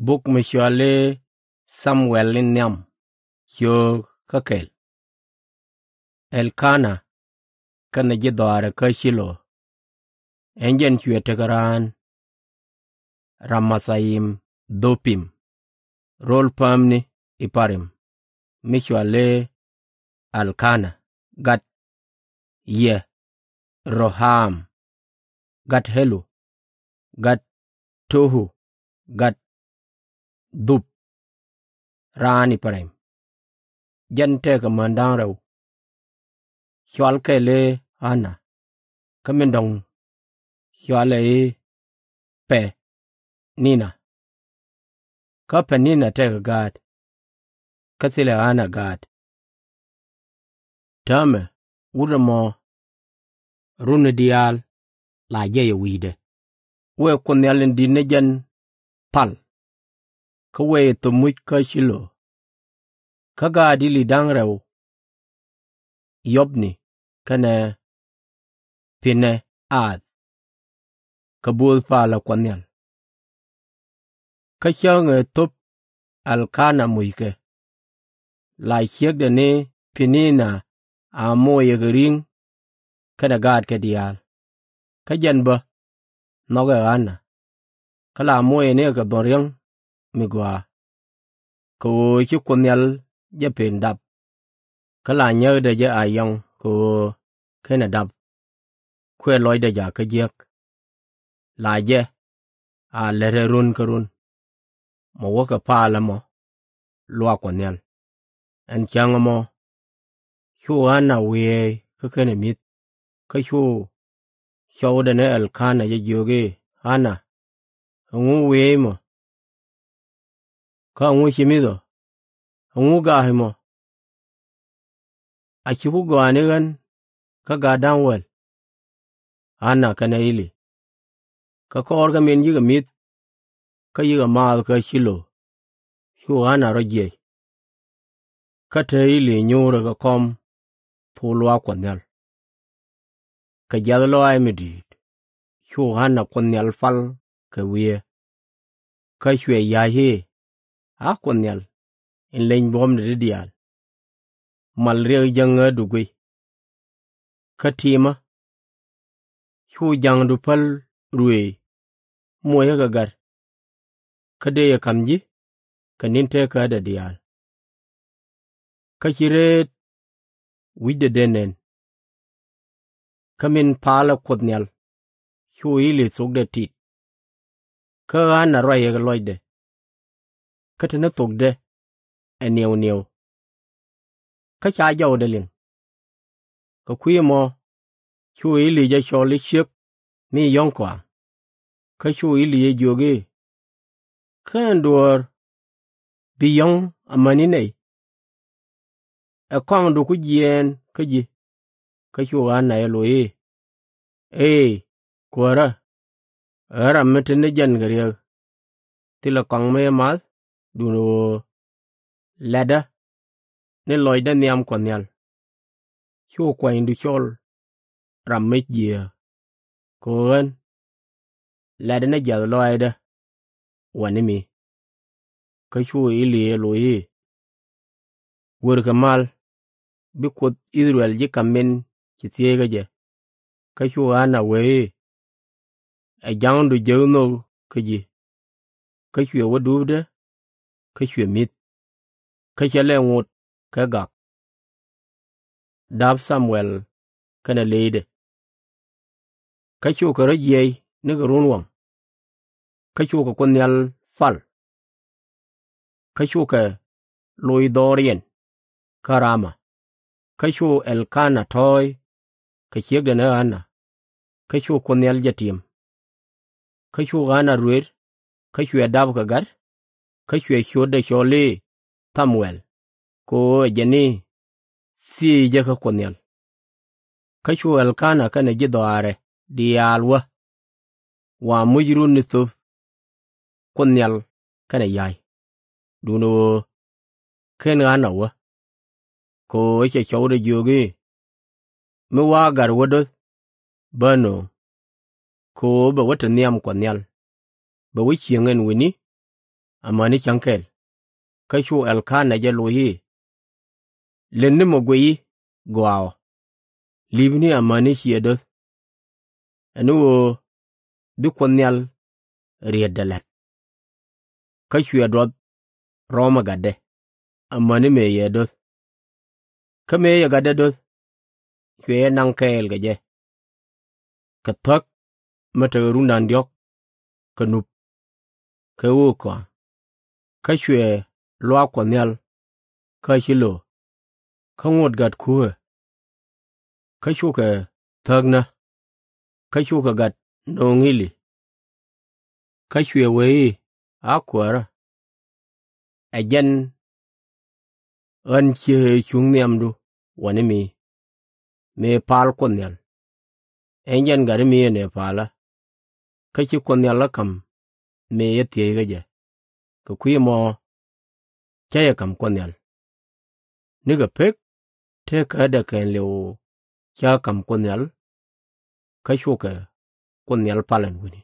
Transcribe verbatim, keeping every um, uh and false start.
Buk mi cɔal i̱ Thamuɛl in Nhiam, cio̱o̱k kä kɛl. Ɛlkana kɛnɛ ji̱ dhɔaarɛ kä Cilo, ɛn jɛn cuɛ tekɛ raan Ramathayim-dho-pim, ro̱l päämni Ɛ-pa-rim, mi cɔal i̱ Ɛlkana, gat Yɛ-ro-ham, gat Ɛ-lu, gat To-hu, gat Dhup, raan Ɛ-pa-rim. Jɛn tekɛ män da̱ŋ rɛw. Cɔal kɛl i̱ Ɣana, kä min dɔ̱ŋ cɔalɛ i̱ Pɛ-ni-na. Kä Pɛ-ni-na tekɛ gaat, kä thilɛ Ɣana gaat. Täämɛ wut ɛmɔ runi diaal la jiɛcɛ wi̱i̱dɛ, wëë Kuoth Nhial in di̱t ni jɛn pal, kä wëë jɛ thöp muc kä Cilo. Kä gaat Eli da̱ŋ rɛw, Ɣɔpni kɛnɛ Pi-nɛ-ɣath, kɛ bööth palä Kuɔth Nhial. Kä cäŋ ëë thöp Ɛlkana muckɛ, la ciekdɛ ni Pɛ-ni-na a moc ɛ kɛ ri̱ŋ kɛnɛ gaatkɛ diaal. Kä jɛn bä nhɔkɛ Ɣana, kä la moc ɛ ni ɛ kɛ dhuɔ̱n riäŋ mi gɔaa, kɛ ɣöö ci Kuoth Nhial jɛ pen dap, kä la nyääkdɛ jɛ a yɔ̱ŋ kɛ ɣöö /kenɛ dap, kuɛ lɔcdɛ jakä jiäk. La jɛ a lätdɛ run kä run, mɔ wäkɛ pal ɛmɔ luaak Kuɔth Nhial. Ɛn cäŋ ɛmɔ cu Ɣana wiee kä /kenɛ mi̱th, kä cu cɔwdɛ ni Ɛlkana jɛ jiök i̱, Ɣana, ɛŋu wiee mɔ? Kä ɛŋu ci mi̱th ɔ? Ɛŋu gak mɔ? A /ciku gɔaa ni ɣän kä gat da̱ŋ wäl? Ɣana kɛnɛ Eli. Kä kɔrɛ min cikɛ mi̱th kä cikɛ maath kä Cilo, cu Ɣana rɔ jiɛc. Kä te Eli nyo̱o̱rɛ kɛ kɔm thok luaak Kuɔth Nhial. Kɛ jiath lɔaac mi di̱i̱t cu Ɣana Kuoth Nhial pal kɛ wiee, kä cuɛ ya̱c i̱, A Kuoth Nhial in leny buɔ̱mdɛ ti diaal, mal riɛk jäŋädu guic. Kä ti̱mä cu ja̱ŋdu päl ruëëc, moc ɛ kɛ gat, kä dëë jɛ ka̱m ji̱ kɛ ni̱n teekädä diaal. Kä ci reet wi̱cdɛ dee nɛn. Kä min palä Kuoth Nhial cu Eli thokdɛ tit. Kä Ɣana ruacɛ kɛ lɔcdɛ, kä te ni thokdɛ ɛ niɛw niɛw. Kä ca jɔwdɛ liŋ. Kɛ kui̱ ɛmɔ cu Eli jɛ cɔl i̱ ciek mi yɔ̱ŋ kɔaŋ. Kä cu Eli jɛ jiök i̱, Kä ɛn duɔ̱ɔ̱r bi yɔ̱ŋ amäni nɛy? Ɛ kɔaŋdu ku jiɛɛn kä ji̱? Kä cu Ɣana jɛ loc i̱, Eey, kuäärä, ɛ ɣän ram mi te ni jɛn kɛ riɛk. Thilɛ kɔaŋ mi jɛ math, duundɛ ɣöö latdä ni lɔcdä nhiam Kuɔth Nhial. Cu kuanydu cɔl ram mi jiääk, kɛ ɣöö ɣän latdä ni jiath lɔaacdä wä ni mi. Kä cu Eli jɛ loc i̱, Wër kɛ mal, bi Kuoth I-thɛ-rɛl ji̱ ka̱m min ci thiec kä jɛ. Kä cu Ɣana wee i̱, Ɛ ja̱ŋdu jek nhök kä ji̱. Kä cuɛ wä duupdɛ, kä cuɛ mi̱th, kä cɛ lɛ ŋot kɛ gak. Da̱p Thamuɛl kɛnɛ leydɛ. Kä cukɛ rɔ jiɛc nikɛ runwaŋ. Kä cukɛ Kuoth Nhial pal. Kä cukɛ loc dhɔriɛn kä Rama. Kä cu Ɛlkana tɔ̱ɔ̱c kɛ ciekdɛ ni Ɣana. Kä cu Kuoth Nhial jɛ tim. Kä cu Ɣana ruet, kä cuɛ dap kɛ gat, kä cuɛ ciötdɛ cɔl i̱ Thamuɛl, kɛ ɣöö ɛ jɛn i̱ thiëëc jɛ kä Kuoth Nhial. Kä cu Ɛlkana kɛnɛ ji̱ dhɔaarɛ diaal wä, wa muc runi thöp Kuoth Nhial kɛnɛ ya̱c, duundɛ ɣöö /ken Ɣana wä, kɛ ɣöö cɛ cɔwdɛ jiök i̱, Mi wa gat wä do̱th, bä nööŋ, kɛ ɣöö bɛ wä te nhiam Kuɔth Nhial, bɛ wä cieŋ ɛn wi̱ni, amäni cäŋ kɛl. Kä cu Ɛl-ka-na jɛ loc i̱, Lɛni mɔ guic i̱ gɔaa ɔ, li̱pni amäni ciɛ do̱th. Ɛni ɣöö bi Kuoth Nhial rietdɛ la̱t. Kä cuɛ duɔth rɔmɛ gatdɛ amäni mëë yɛ do̱th. Kä mëë yɛ gatdɛ do̱th, cuɛ jɛ naŋ kɛɛl kɛ jɛ kɛ thäk mi tekɛ rundan diɔ̱k kɛ nup kɛ ɣöö kɔaŋ. Kä cuɛ luaak Kuɔth Nhial kä Cilo, kä ŋot gat kuucɛ. Kä cukɛ thäk näk, kä cukɛ gat nööŋ Eli. Kä cuɛ wee i̱, A kuäärä, ɛ jɛn ɣän ciek ëë cuŋ nhiamdu wäni mi mëë pal Kuoth Nhial. Ɛ jɛn gat mi ɛ nëë palä. Kä ci Kuoth Nhial ɣä ka̱m mëë yɛ thiec kä jɛ, kɛ kui̱ ɛmɔ cä jɛ ka̱m Kuoth Nhial. Nikɛ pek tëë kädɛ kɛɛliw cä ka̱m Kuoth Nhial. Kä cukɛ Kuoth Nhial pal ɛn wi̱ni.